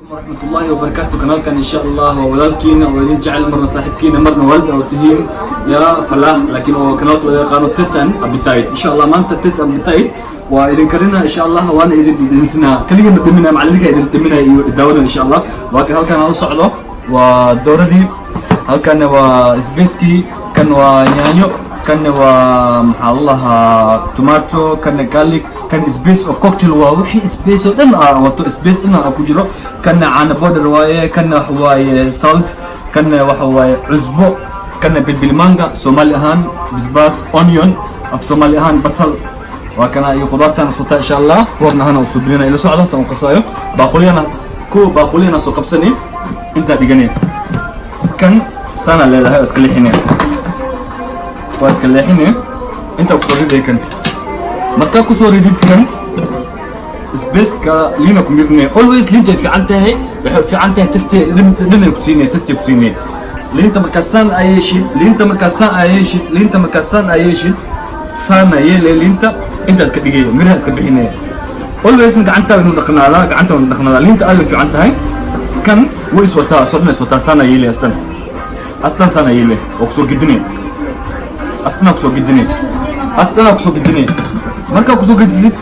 Waraxmatullaahi wabarakaatu. Kanaalkan insha Allah waa walaalkiina oo idin jecel, marna saaxiibkiina, marna waalid oo tihiin, yaa Falah, laakiin oo kanaalka loo yaqaano Test and Appetite. Insha Allah maanta Test and Appetite waa idin karina insha Allah, waana idin dhidhinsinaa. Keligii ma dhiminaya, macallinka idin dhiminaya iyo daawanaya insha Allah. Waa kan halkan aan la socdo, waa dooradii, halkan waa spice-kii, kan waa yaanyo, kanna waa maxaa la lahaa, tomato, kanna garlic, kan spice oo cocktail waa, wixii spice oo dhan aa wato, spice dhan aa ku jiro. Kanna caano powder waaye, kanna waxa waaye salt, kanna waxa waaye cusbo, kanna pilpil manga, Soomaali ahaan bisbaas, onion af Soomaali ahaan basal waa kana, iyo khudaartana sota insha Allah. Foorn ahaan u subinina, ila socda saan u qasaayo. Baaquliyana ku baaquliyana soo qabsani, intaa dhiganay. Kan sana leedahay, waa iska leexinay, waa iska leexine, intaa kusoo riday. Kan markaa kusoo ridid, kan spice-ka liina ku mirnay. Always liinta ay fiican tahay, waxay fiican tahay taste dhanay ku siinay, taste ku siinay liinta. Markaa saan ayeeshid liinta, markaa saan ayeeshid liinta, markaa saan ayeeshid, saan ayeele liinta, intaa iska dhigaya, miraha iska bixinaya. Always gacantaada inu dhaqnaadaa, gacanta inu dhaqnaadaa. Liinta aad ay fiican tahay. Kan way iswataa, soo dhan iswataa. Saan ayeele aslan, aslan saan ayeele, waa kusoo gedinaya, asna kusoo gedinay, asna kusoo gedinay. Markaa kusoo gedisid,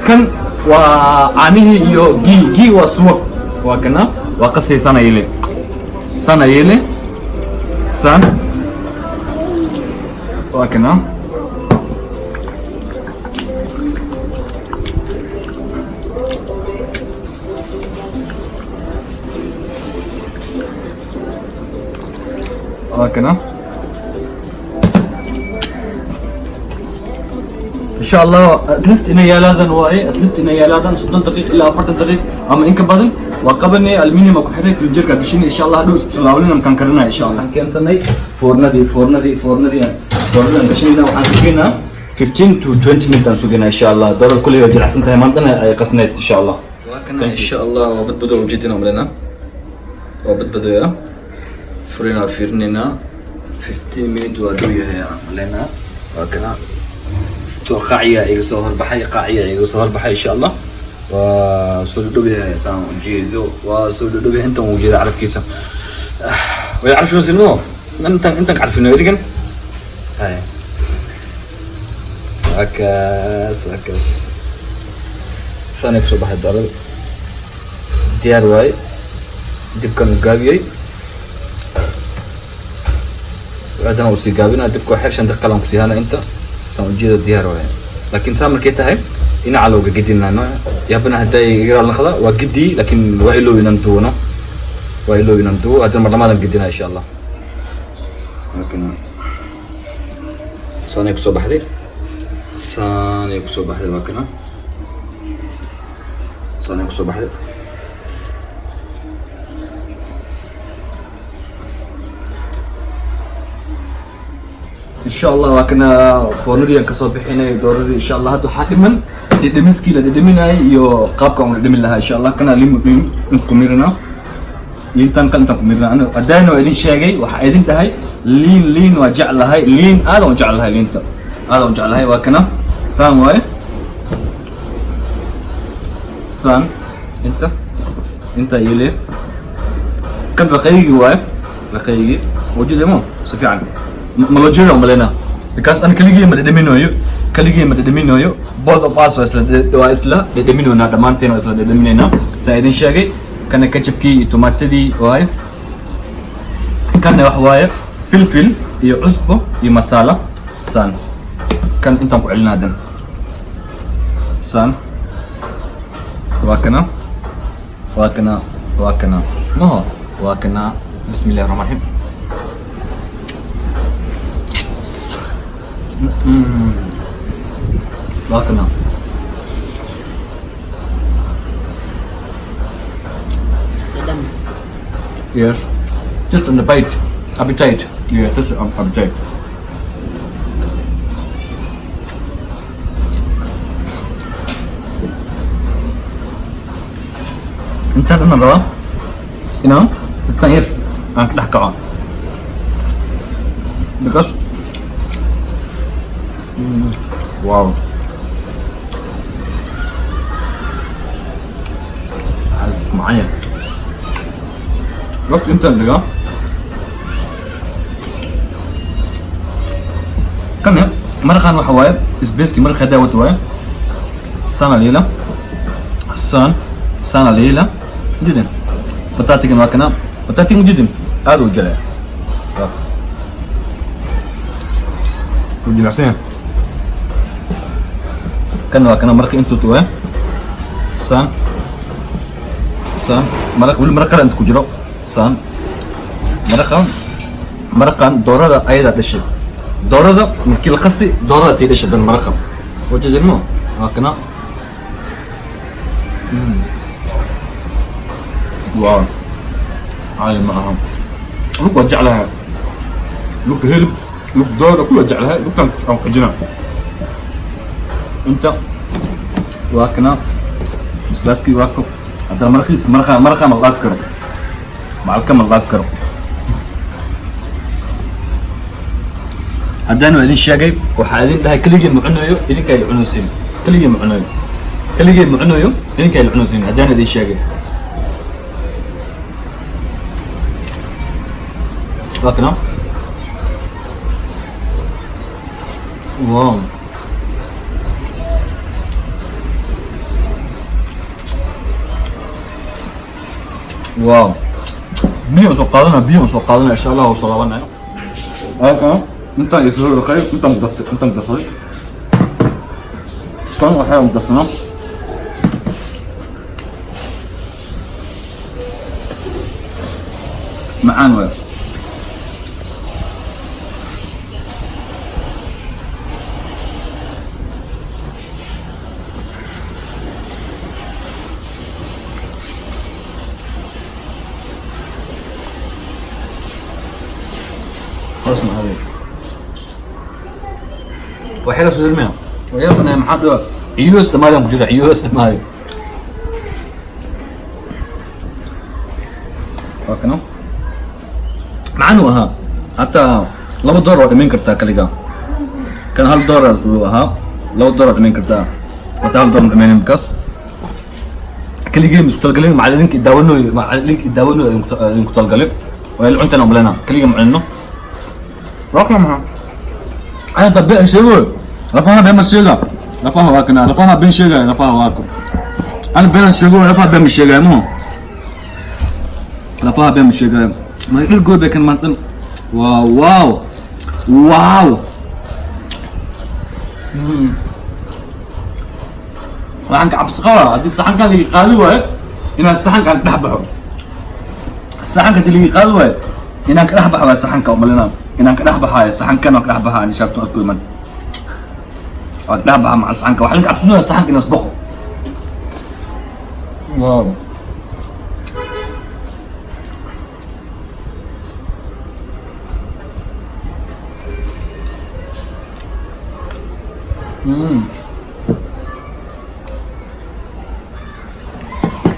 kan waa caanihii iyo ghee. Ghee waa subag, waa kana, waa qasay. Sana yeele, sana yeele, san waa kana. Waa kana insha Allah. At least inay yaalaadan waaye, at least inay yaalaadan 30 daqiiq ilaa 40 daqiiq ama in ka badan. Waa qabanay, aluminium ku xiray, filinjeerka gashinay insha Allah. Hadhow isku salaawanina markaan karinaya insha Allah. Waxaan keensanay foornadii, foornadii, foornadii, foornadaan gashanayna. Waxaan sugaynaa 15 to 20 minutes aan sugaynaa insha Allah. Doorada kuley way jilicsan tahay, maantana ay qasneed insha Allah. Waa kana insha Allah, waa badbado ujeedina umaleynaa, waa badbadoya. Furina, fiirinaynaa, 15 minutes waa dhow yahay aan umaleynaa. Waa kana sto qaaciya iga soo horbaxay, qaaciya iga soo horbaxay insha Allah. Waa soo dhow yahay saan ujeedo, waa soo dhow yahay. Intan ujeeda carafkiisa way carfino sinmo, intan intan carfino idigan. Hay, waa kaas, waa kaas. Saanay kusoo baxay doorada, diyaar waaye. Dibkan u gaabiyey, haddana uu sii gaabinaa dibka. Waxyar 5 daqiiqa laan kusii hana inta saan ujeeda, diyaar waaye. Laakiin saa markay tahay dhinaca looga gedinaa yaabana, hadday igaraal naqda waa gedi, laakiin waa ilow inaan duwano, waa ilow inaan duwo. Haddana mar lamaadaan gedinaa insha Allah. Laakiin saanay kusoo baxday, saanay kusoo baxday, waa kana, saanay kusoo baxday. Insha Allah waa kana, foornadii aan kasoo bixinay dooradii insha Allah. Hadda waxaa dhiman dhidhimiskii la dhidhiminayay iyo qaabka aan dhidhimin lahaa insha Allah. Kana limu inta ku mirina, liintan kan intaan ku mirina. Ana haddaana waa idin sheegay, waxaa idin dhahay liin, liin waa jeclahay, liin aad aan u jeclahay, liinta aad aan u jeclahay. Waa kana, saan waaye, saan inta inta yele. Kan raqaygii waaye, raqaygii wajidemo si fiican ma loo jeeda umaleyna, because an keligii ma dhadhaminooyo, keligii ma dhadhaminooyo. Both of us waa isla dhadhaminoynaa, dhammaanteen waa isla dhadhaminaynaa saan idin sheegay. Kana ketchupkii iyo tomaatadii waaye, kana wax waaye filfil iyo cusbo iyo masala. Saan kan intaan ku celina, hadan saan waa kana, waa kana, waa kana maho, waa kana. Bismi illahi raxmaan raxiim. Waa kana. Dhadhamis. Yes, just on the bite, appetite. Yeah, just on appetite. Intaan dhan rabaa inaan sistan yar aan ka dhex kaco because wow, macaan yahay. Lafta intaan dhigaa. Kan maraqan waxa waaye isbeeskii maraqa daawad waaye. Sana liila san sana liila jidin. Bataatigan waa kana, bataatigan jidin aad u jeclaa, wuu jilicsan yahay. Kan waa kana maraqi intuu waaye. San san maraq weli maraq kale inta ku jiro. San maraqa, maraqan doorada ayadaa dhashay. Doorada markii la qasi, doorada sii dhashay dan maraqa wajadilmo waa kana. Waaw, caadi ma aha. Lug waa jeclahay, lugta hilib, lug doora kuwa jeclahay. Lugtan aan xijina. Inta waa kana basbaaskii, waa ko haddana maraqiis. Maraqa, maraqa ma la dhaafi karo, macalka ma la dhaafi karo. Haddaan waa idin sheegay, waxaa idin dhahay keligeen ma cunayo, idinkaa ila cunaysiin. Keligeen ma cunayo, keligeen ma cunayo, idinkaa ila cunaysiin. Haddaan idin sheegay, waa kana. Wow, wow! Biyo soo qaadana, biyo soo qaadana. Insha Allah soo laabanaya. Halkan intaan isoo dhaqay, intaan dartay, intaan darsaday. Kan waxaa darsanaa. Macaan waay. Hoos ma hade waxay la soo hirmaya waxyaabana. Maxaa dhiba? Ciyuhos dhammaadaan ku jira, ciyuhos dhammaaday. Waa kana, macaan uu ahaa. Hataa 2 door waa dhamayn kartaa kaligaa. Kan 1 door uu ahaa, 2 door waa dhamayn kartaa. Hataa 1 door ma dhameynin because keligeen isku talgalin. Maca idinka daawanayo, maca idinka daawanayo idinku talgalin. Waa ila cuntaan umaleynaa. Keligeen ma cunino. Waa maxaa? Ana dambe aan sheego, lafaha been ma sheega. Lafaha waa kana, lafaha been sheegaya. Lafaha waa ko ana been aan sheego, lafaha been ma sheegaya maho, lafaha been ma sheegaya. Ma dhil gooy bay kan maantan. Wow, wow, wow! Waxaan ka cabsi qabaa haddii saxankan laga qaadi waayo inaan saxankan ka dhex baxo. Saxanka haddii laga qaadi waayo inaan ka dhex baxo waa saxanka umalina, inaan ka dhex baxaayo saxankan. Waan ka dhex baxaa ani. Shaartu adku iman, waan ka dhex baxaa macal saxanka. Waxaan ka cabsinaya saxanka inaas boqo. Wow!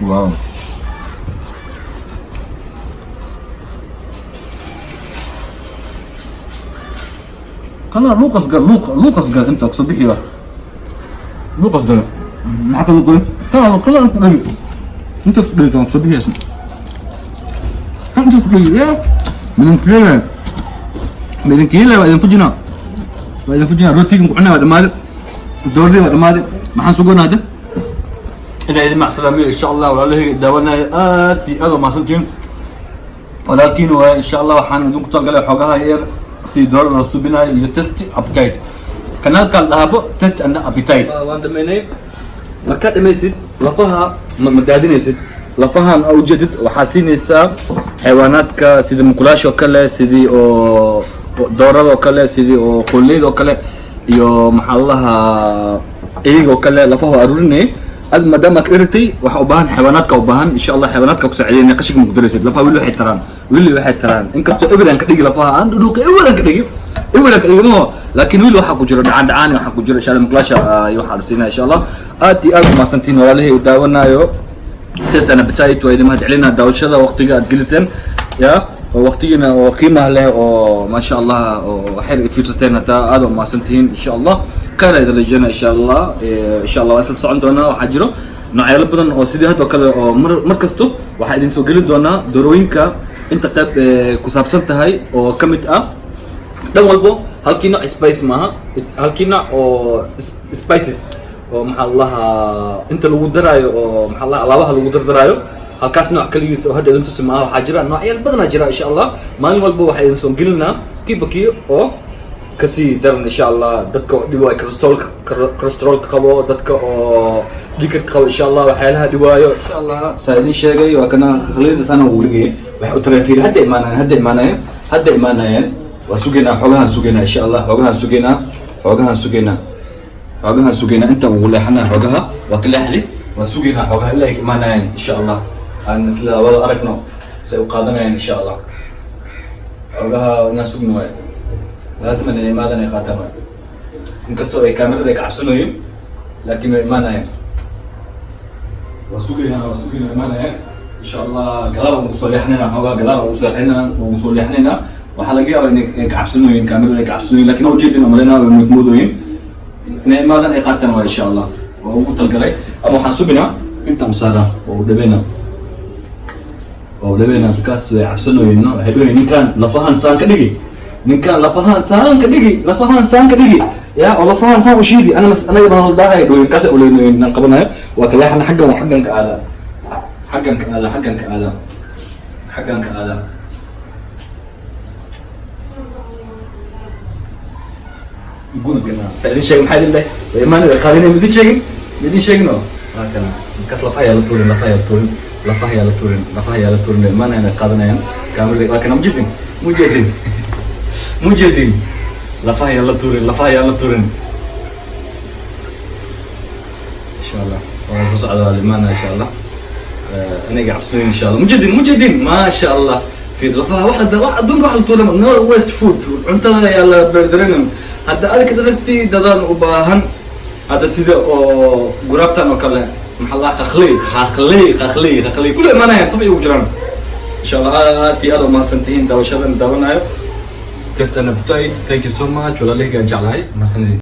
Wow! Kana luuqas gal, luuq, luuqas gal. Inta kusoo bixi wa luuqas gal. Maxaa kaloo qoy? Kana, kana ku dhegi, intaas ku dhegi. Kan kusoo bixi isna. Kan intaas ku dhegi ya midinkiile, midinkiile. Waa idin fujinaa, waa idin fujinaa. Rootigin ku cunaa waa dhamaaday, dooradii waa dhamaaday. Maxaan suganaa hadda? Inaa idin macsalaamiyo insha Allah. Walaalahayga daawanaya, aad iyo aad waa mahadsantihiin. Walaalkiina waay. Insha Allah waxaan idinku talagalay xoogaha yar sidii doorada loo subinayo iyo test appetite. Kanaalka la dhahaabo Test and Appetite. Waan dhamaynay. Markaad dhamaysid, lafaha ma daadinaysid. Lafahan aa ujeedid waxaa siinaysaa xayawaanaadka, sidii mukulaasha oo kale, sidii oo doorada oo kale, sidii oo qoolleyda oo kale, iyo maxaa la lahaa, eyga oo kale. Lafaha waa aruurinayay. Ad maadaama aad iritay, waxa u baahan xayawaanaadka u baahan. Insha Allah xayawaanaadka ku saacideynaya. Qashinka ma ku daraysid. Lafaha weli waxay taraan, weli waxay taraan. Inkastoo eber aan ka dhigi lafaha, aan dhudhuuqay, eber aan ka dhigi, eber aan ka dhigi maho, laakiin weli waxaa ku jiro dhacaan, dhacaan waxaa ku jiro. Insha Allah mukulaasha iyo waxaa la siinaya insha Allah. Aad iyo aad umahadsantihiin walaalihii daawanaayo Test and Appetite. Waa idin mahad celinaa daawashada waqtiga aad geliseen ya oo waqtigiina oo qiimaha leh oo maasha Allah oo xer fiirsateen. Hataa aad u mahadsantihiin. Insha Allah khayr idin rajeyna. Insha Allah, insha Allah waa isla socon doonaa. Waxaa jiro noocyaalo badan oo sidii hadda oo kale oo mar kasto waxaa idin soo gelin doonaa doorooyinka. Inta qayb ku saabsan tahay oo ka mid ah dhan walbo, halkii nooc spice maaha, halkii nooc oo spices oo maxaa lahaa inta lagu daraayo, oo maxaa lahaa alaabaha lagu dardaraayo, halkaas nooc kaligiis oo hadda idin tusi maaha. Waxaa jira noocyaal badanaa jira. Insha Allah maalin walba waxaa idin soo gelinaa kiiba kii oo kasii daran, insha Allah. Dadka oo dhibaayo cholesterolka qabo, dadka oo dhiigkarka qabo, insha Allah waxyaalaha dhibaayo, insha Allah saa idin sheegay. Waa kana khaliida sana ugu ligayay. Waxay u tareen, fiiri, hadda imaanayaan, hadda imaanayaan, hadda imaanayaan. Waa sugaynaa, xoogahan sugaynaa, insha Allah. Xoogahan sugaynaa, xoogahan sugaynaa, xoogahan sugaynaa. Inta ugu leexanaa xoogaha, waa ka leexdi. Waa sugaynaa xoogaha ilaa ay ka imaanayaan, insha Allah. Aan isla wada aragno say u qaadanayaan, insha Allah. Xoogaha inaan sugno waay, laazim inay imaadan ay qaataan waay. Inkastoo ay kaamirada ay ka cabsanayin, laakiin way imaanayaan. Waa sugaynaa, waa sugaynaa, imaanayaan, insha Allah. Gadaal ugu soo leexanayna xoogaa, gadaal ugu soo leexanayna, ugu soo leexanaynaa. Waxaa laga yaabaa inay ay ka cabsanayin kaamirada, ay ka cabsanayin, laakiin waa ujeedin umalaynaa, way moodmoodoyin. Inay imaadan ay qaataan waa, insha Allah, waa ugu talgalay. Ama waxaan subinaa intaan usaaraa, waa u dhabeynaa, waa u dhabeynaa, because way cabsanayin, no? Waxay dhahayin, "Ninkaan lafahan saan ka dhigi, ninkaan lafahan saan ka dhigi, lafahan saan ka dhigi ya, oo lafahan saan u shiidi." Ana anaga baan daahay dhooyin kaas uleynoyin inaan qabanayo. Waa ka leexana xaggan, waa xaggan ka aada, xaggan ka aada, xaggan ka aada, xaggan ka aada. Gurigana saa idin sheegay, maxaa idin dhahay? Way imaan, way qaadanay. Ma idin sheegin? Ma idin sheegin? Oo waa kana markaas. Lafaha yaa la tuurin, lafaha yaa la tuurin, lafaha yaa la tuurin, lafaha yaa la tuurin. Way imaanayaan, way qaadanayaan kaamirada. Waa kana, mujeedin, mujeedin, mujeedin. Lafaha yaa la tuurin, lafaha yaa la tuurin. Insha Allah waa soo socda, waa la imaanaya, insha Allah. Aniga cabsanayn, insha Allah. Mujeedin, mujeedin, maasha Allah. في lafaha wax hadda wax adduunka wax la tuuray, no waste food. Cuntada yaa la beerdarinin. Hadda adika daragti dadaan u baahan hadda, sida oo guraabtan oo kale, maxaa la qaqley, qaqley, qaqley, qaqley, kulli imaanayaan, saf ay ugu jiraan, insha Allah. Aad iyo aad umahadsantihiin daawashadan daawanayo. Test and Appetite, thank you so much. Walaalahaygaan jeclahay, mahadsanidin.